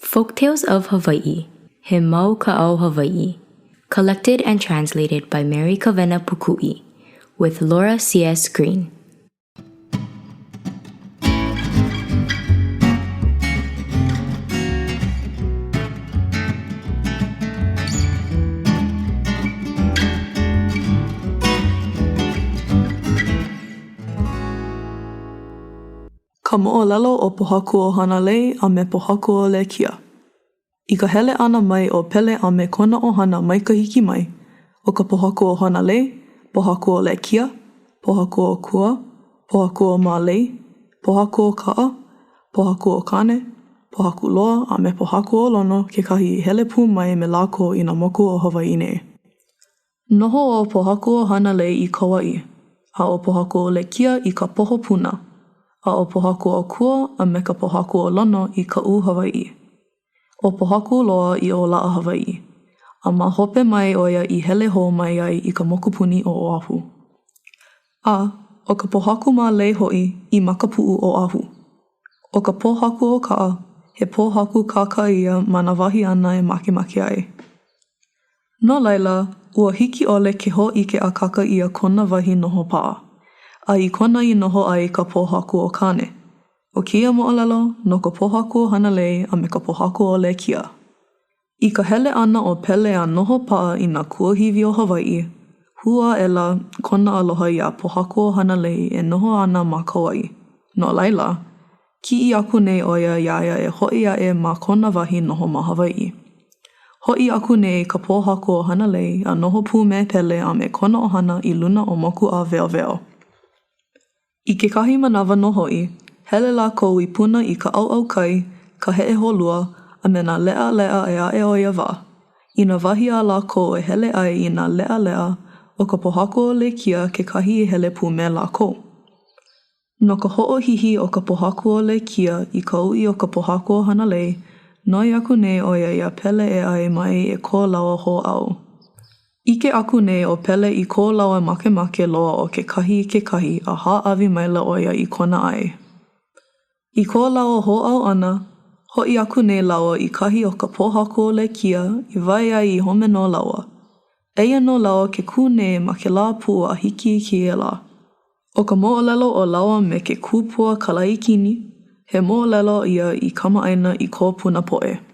Folktales of Hawaii, He Mau Kaʻao Hawaiʻi, collected and translated by Mary Kawena Pukui, with Laura C.S. Green. Ka moʻolelo o Pōhakuohanalei a me Pōhakuolēkia. I ka hele ʻana mai o Pele a me kona ʻohana mai Kahiki mai, ʻo ka Pōhakuohanalei, Pōhakuolēkia, Pōhakuokua, Pōhakuomālei, Pōhakuokaʻa, Pōhakuokāne, Pōhakuloa a me Pōhakuolono kekahi i hele pū mai me lākou i nā moku o Hawaiʻi nei. Noho ʻo Pōhakuohanalei i Kauaʻi, a ʻo Pōhakuolēkia i Kapoho Puna, a ʻo Pōhakuokua a me ka Pōhakuolono i Kaʻū Hawaiʻi. ʻO Pōhakuloa i ʻŌlaʻa Hawaiʻi, a ma hope mai ʻo ia i hele hou mai ai i ka mokupuni o Oʻahu. A, ʻo ka Pōhaku Mālei hoʻi i Makapuʻu Oʻahu. ʻO ka pōhaku o Kaʻa, he pōhaku kākā ia ma nā wahi āna e makemake ai. No laila, ua hiki ʻole ke hōʻike akāka ʻia kona wahi noho paʻa, a i Kona i noho ai ka pōhaku o Kāne. ʻO kēia moʻolelo, no ka pōhaku o Hanalei a me ka pōhaku o Lēkia. I ka hele ʻana o Pele a noho paʻa i nā kuahiwi o Hawaiʻi, hū aʻela kona aloha iā Pōhakuohanalei e noho ana ma Kauaʻi. No laila, Kiʻi aku nei ʻo ia iā ia e hoʻi aʻe ma kona wahi noho ma Hawaiʻi. Hoʻi aku nei ka pōhaku o Hanalei a noho pū me Pele a me kona ʻohana i luna o Mokuʻāweoweo. I kekahi manawa nō hoʻi, hele lākou i Puna i ka ʻauʻau kai, ka heʻe holua, a me nā leʻaleʻa ʻē aʻe o ia wā. I nā wahi a lākou e hele ai i nā leʻaleʻa, ʻo ka pōhaku o Lēkia kekahi i hele pū me lākou. No ka hoʻohihi o ka pōhaku o Lēkia i ka uʻi o ka pōhaku o Hanalei, noi aku nei ʻo ia iā Pele e ʻae mai i ko lāua hōʻau. ʻIke aku nei ʻo Pele i ko lāua makemake loa o kekahi i kekahi a hāʻawi maila ʻo ia i kona ʻae. I ko lāua hōʻau ʻana, hoʻi aku nei lāua i kahi o ka pōhaku o Lēkia i wae ai i home no lāua. Eia nō lāua ke kū nei ma kēlā puʻu a hiki i kēia lā. ʻO ka moʻolelo o lāua me ke kupua Kalayikini, he moʻolelo ia i kamaʻāina i ko Puna poʻe.